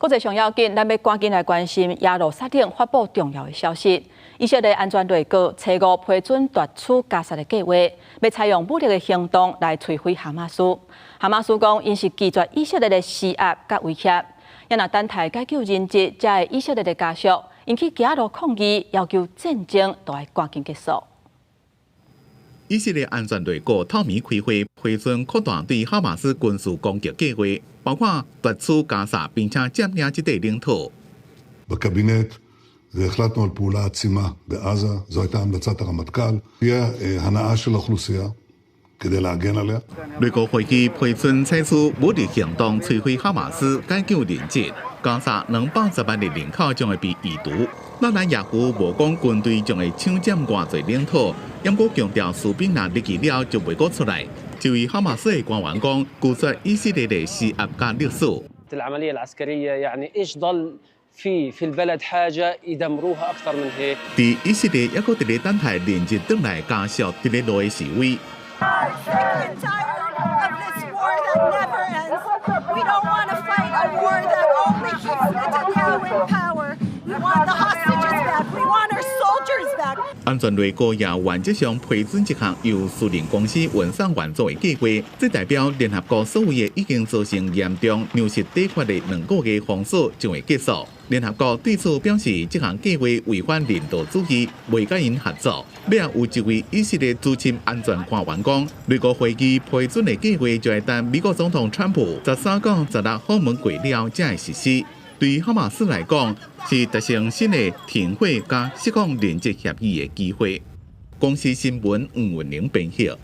國際上要緊，咱欲趕緊來關心耶路撒冷發布重要的消息。以色列安全內閣初五批准奪取加薩的計劃，欲採用武力的行動來摧毀哈馬斯。哈馬斯講，𪜶是拒絕以色列的施壓佮威脅。也若等待解救人質，遮的以色列的家屬，𪜶去街路抗議，要求戰爭都愛趕緊結束。以色列安全內閣透暝開會，批准擴大對哈馬斯軍事攻擊計劃，包括奪取加薩，並且佔領這塊領土。 בקבינט והחלטנו על פעולה עצימה בעזה, זו הייתה המלצת הרמטכ"ל, תהיה הנעה של האוכלוסייה כדי להגן עליה. 內閣會議批准採取武力行動，摧毀哈馬斯，解救人質。加薩210萬的人口將會被移除。納坦雅胡無講軍隊將會搶佔偌濟領土，毋過強調士兵若入去了就袂閣出來。這位哈馬斯的官員講，拒絕以色列的施壓佮勒索。 العملية العسكرية يعني ايش ضل في البلد حاجة يدمروها أكثر من هيك。佇以色列猶閣佇咧等待人質轉來家屬佇咧路的示威。 Sick and tired of this war that never ends. We don't want to fight a war that only keeps Netanyahu in power. We want the hostages back. We want our soldiers back. 安全內閣也原則上批准這項由私人公司運送援助的計劃，這代表聯合國所謂的已經造成嚴重糧食短缺的2個月封鎖將會結束。聯合國對此表示，這項計劃違反人道主義，袂佮𪜶合作。尾仔有一位以色列資深安全官員講，內閣會議批准的計劃就愛等美國總統川普13到16訪問過了才會實施。對哈馬斯來講，是達成新的停火佮釋放人質協議的機會。公視新聞吳文玲編譯。